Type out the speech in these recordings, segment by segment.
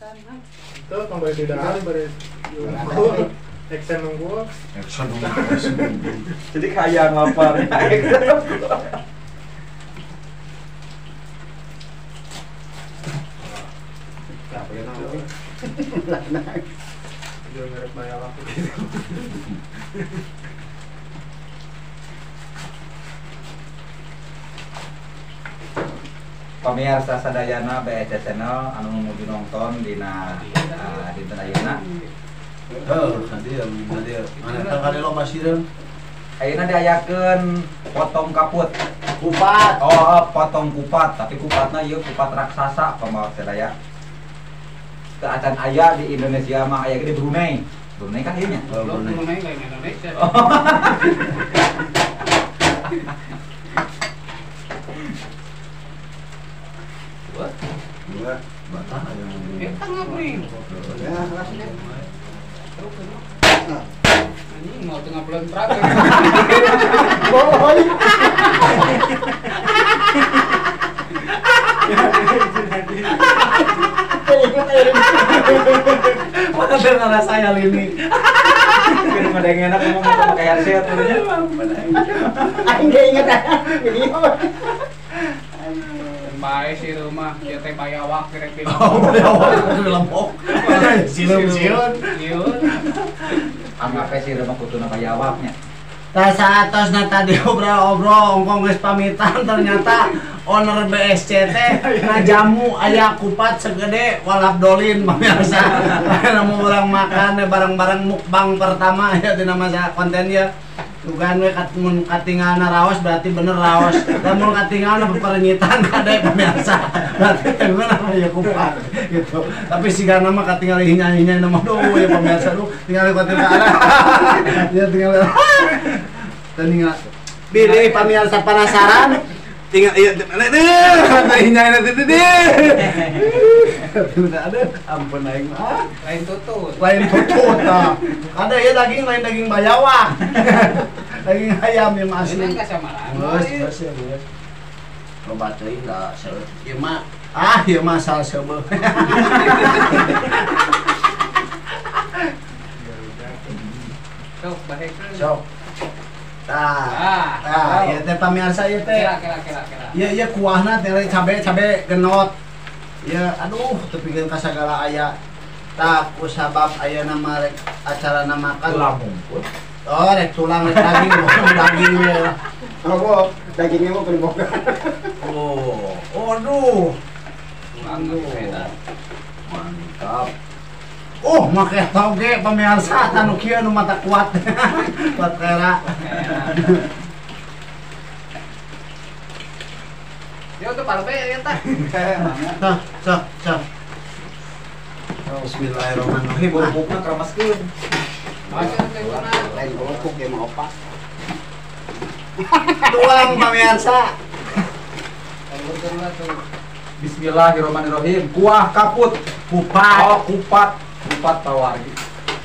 Itu kembali tidak ada bari. Action nunggu. Action nunggu. Jadi kaya lapar. Jual merek bayar aku gitu. Pemirsa sadayana BSC Channel anu nuju nonton dina dinten ayeuna. Heuh, hadir, hadir. Mana tah kali loba sireum. Ayeuna diayakeun potong kaput. Kupat. Oh, potong kupat, tapi kupatna ieu kupat raksasa pamawa sadaya. Teu acan aya di Indonesia mah aya ge di Brunei. Brunei kan ieu nya. Oh, Brunei lain Indonesia. Dua, batang aja. Kita ngabring. Ya, rasanya. Anjing mau tengah bulan terakhir. Boy. Mana dengar saya lini. Keur madang enak ngomong pakai headset nya. Aing ge inget ini. Bae si rumah dia teh bayawak direk di. Oh, bayawak di Lombok. Sileum-sileum. Sieun. Anggap si rumah kutuna bayawaknya. Tah saatosna tadi obrol-obrol ongkong geus pamitan ternyata owner BSC teh ngajamu aya kupat segede walap dolin pemirsa. Lamun urang makan bareng-bareng mukbang pertama ya dina masa konten ya. Dugaan we mun katingalna raos berarti bener raos. Lamun katingalna peperenyitan kade pemirsa. Berarti bener ya kupat gitu. Tapi sigana mah katingal hinya-hinya mah duh ya pemirsa duh tinggal kuatir ka arah. Ya tinggal. Tinggal bilih pemirsa penasaran tinggal ieu hinya teh teh. Aduh, ampun aing mah. Lain tutut. Lain tutut tah. Ada ya daging lain daging bayawak. Daging ayam yang asli. Geus, geus ya, geus. Loba teuing da seueur. Ieu mah ah ieu mah asal seubeuh. Sok bahekeun. Sok. Tah. Tah, ieu teh pamirsa ieu teh. Kira kira kira. Ieu ieu kuahna teh cabe-cabe genot. Ya, aduh, tepikeun ka sagala aya. Tah, ku sabab ayeuna mah rek acarana makan. Tulang hungkul. Oh, rek tulang rek daging, daging we. Oh, dagingnya mah kudu boga. Oh, aduh. Mantap. Oh, make toge pemirsa tanu kieu nu mata kuat. Kuat kera. Yo tuh parbe ya tah. Tah, sok, sok. Bismillahirrahmanirrahim. Kerupukna keramaskeun. Lain kerupuk ge mah opat. Tuang pemirsa. Bismillahirrahmanirrahim. Kuah kaput, kupat. Oh, kupat. Kupat tawargi.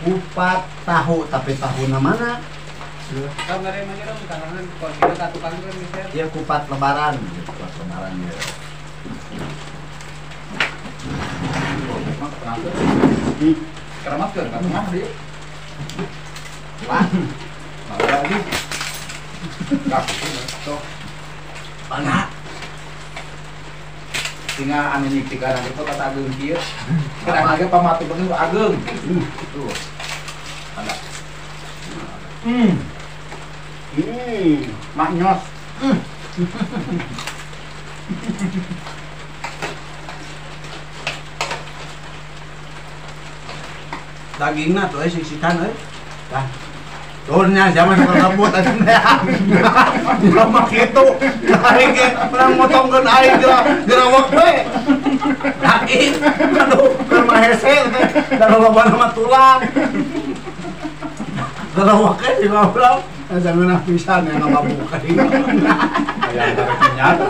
Kupat tahu, tapi tahuna mana? Ya kupat lebaran, kupat lebaran ya. Keramat ke tengah dia. Wah. Lagi. Mana? Tinggal anu nyik tiga itu kata ageung kieu. Kadang lagi pamatu bener ageung. Tuh. Ada. Maknyos. Dagingna tuh sisikan euy. Tah. Turnya zaman lembut atuh teh. Mah kitu. Aing ge urang motongkeun aing gerawak we. Daging aduh keur mah hese teh. Da loba mah tulang. Gerawak ge digobrol. Zaman pisan yang ngababuka. Hayang tarik minyak.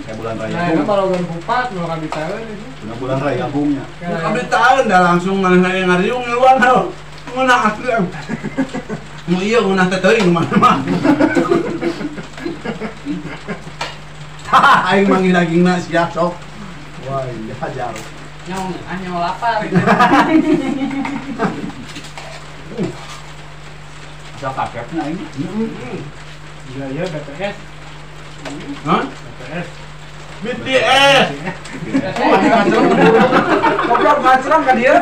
Kayak bulan raya. Nah, itu kalau bulan kupat mau kami tahun itu. Bulan raya bungnya. Kami tahun dah langsung ngariung ngeluar tau. Mana asli. Nu ieu ngeunah teh teuing nu mana mah. Aing manggil dagingna sia sok. Wah, iya jauh. Nyong, ah nyong lapar. Asa kakepna aing. Iya, iya BTS. Hah? BTS. BTS. Oh, goblok ngacrang ka dia.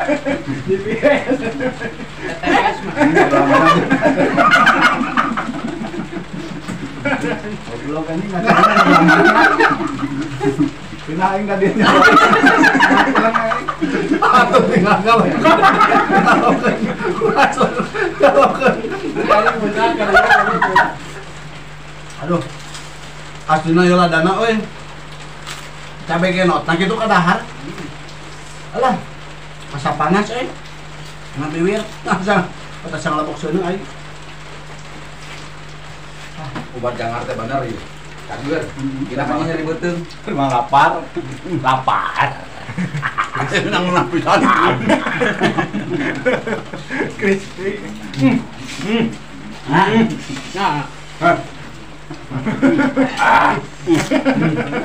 BTS. BTS mah. Goblok anjing ngacrang. Pindah aing ka dieu. Atuh tinggal gawe. Aduh. Aslina ieu ladana euy. Cabe genot, nah kitu kadahar. Alah. Masa panas euy. Ngabiwir, asa atas ngalebok seuneu aing. Obat jangar teh bener ieu. Kagur. Kira kan nyeri beuteung. Emang lapar. Lapar. Nang nang pisan. Crispy. Nah.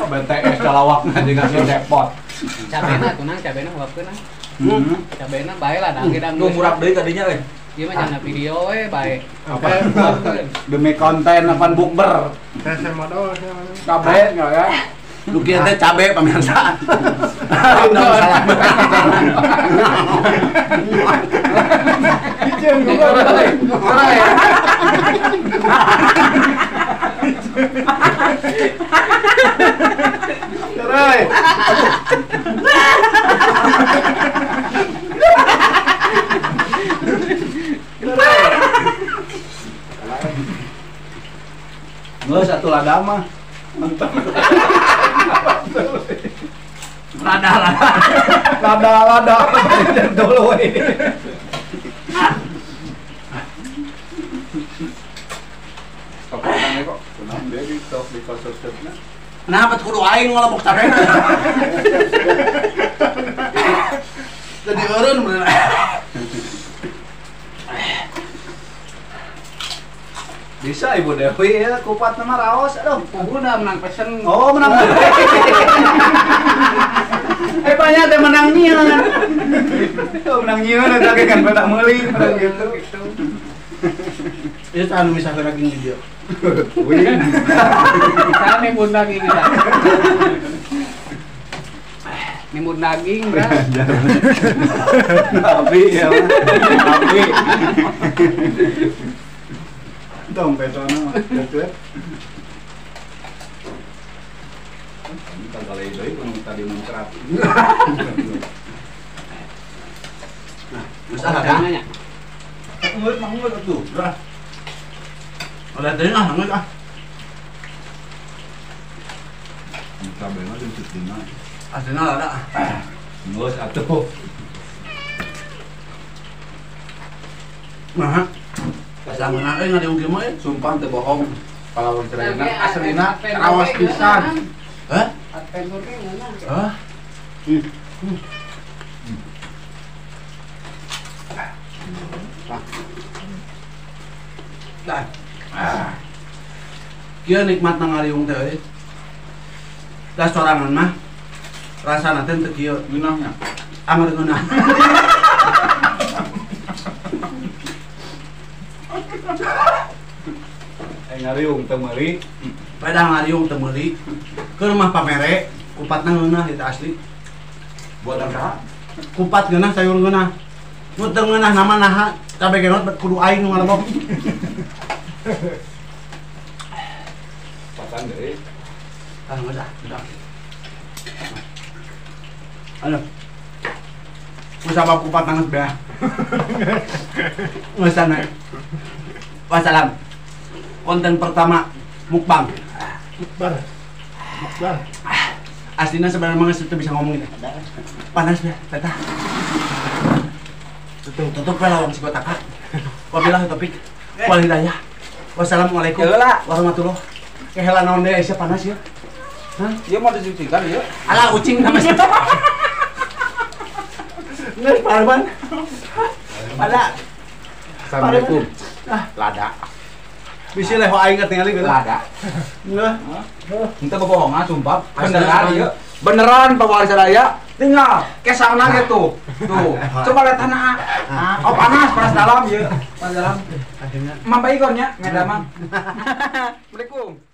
BTS calawakna jeung si repot. Cabena tunang, cabena huapkeun ah. Cabena bae lah dang-dang. Nu murah deui tadinya euy. Ieu mah jangan video we bae. Apa? Demi konten apaan bukber. Teh modal cabe enggak ya? Lu kieu teh cabe pamirsa. Iceun gua. Cerai. Nggak satu lada mah. Mantap. Lada lada. Lada lada. Dulu. Kok dia di top di konsepnya. Kenapa kudu aing ngelebok cabe? Jadi eureun bener. Bisa Ibu Dewi ya kupat nama raos aduh. Udah menang pesen. Oh, menang. Banyak teh menang nyieun. Oh, menang nyieun eta ge kan petak meuli menang gitu. Ieu anu misahkeun daging di dieu. Wih. Salah nimbun daging kita. Nimbun daging, bro. Tapi ya. Tapi. Tong pesona mah gitu. Kita kali deui nu tadi muncrat. Nah, geus ada nya. Ngeut mah ngeut atuh. Udah. Udah teuing ah, ngeut ah. Cabena jeung cutina. Aslina lada. Geus atuh. Nah. Asa ngeunah euy ngadiung kieu mah euy. Sumpah teu bohong. Palawan cerena aslina rawas pisan. Hah? Adventure ge ngeunah. Hah? Nah. Kieu nikmatna ngariung teh euy. Da sorangan mah rasana teh teu kieu ngeunahnya. Anger ngeunah. Ngariung teu meuli. Pada ngariung teu meuli. Keur mah pamere kupatna ngeunah eta asli. Buatan saha? Kupat ngeunah sayur ngeunah. Nu teu ngeunah nama naha cabe genot kudu aing nu ngalebok. Kupatan deui. Ah geus ah, udah. Aduh. Ku sabab kupat nangis beah. Geus sana. Wassalam. Konten pertama mukbang. Mukbang. Mukbang. Aslinya sebenarnya mah itu bisa ngomong gitu. Panas ya, teta. Tutup tutup lah lawang si kotaka. Wabillahi taufik wal hidayah. Wassalamualaikum warahmatullahi. Kehela naon deui Aisyah panas ya. Hah? Ieu mau dicucikan ieu. Alah ucing nama sih. Geus parban. Pada. Assalamualaikum. Lada. Bisi leho aing ketinggali gitu. Lada. Enggak. Ente bohongan sumpah. Beneran ieu. Beneran pewaris sadaya. Tinggal kesangna gitu. Tuh. Coba lihat tanah. Oh panas, panas dalam ieu. Panas dalam. Akhirnya Mampai ikonnya, ngedamang. Assalamualaikum.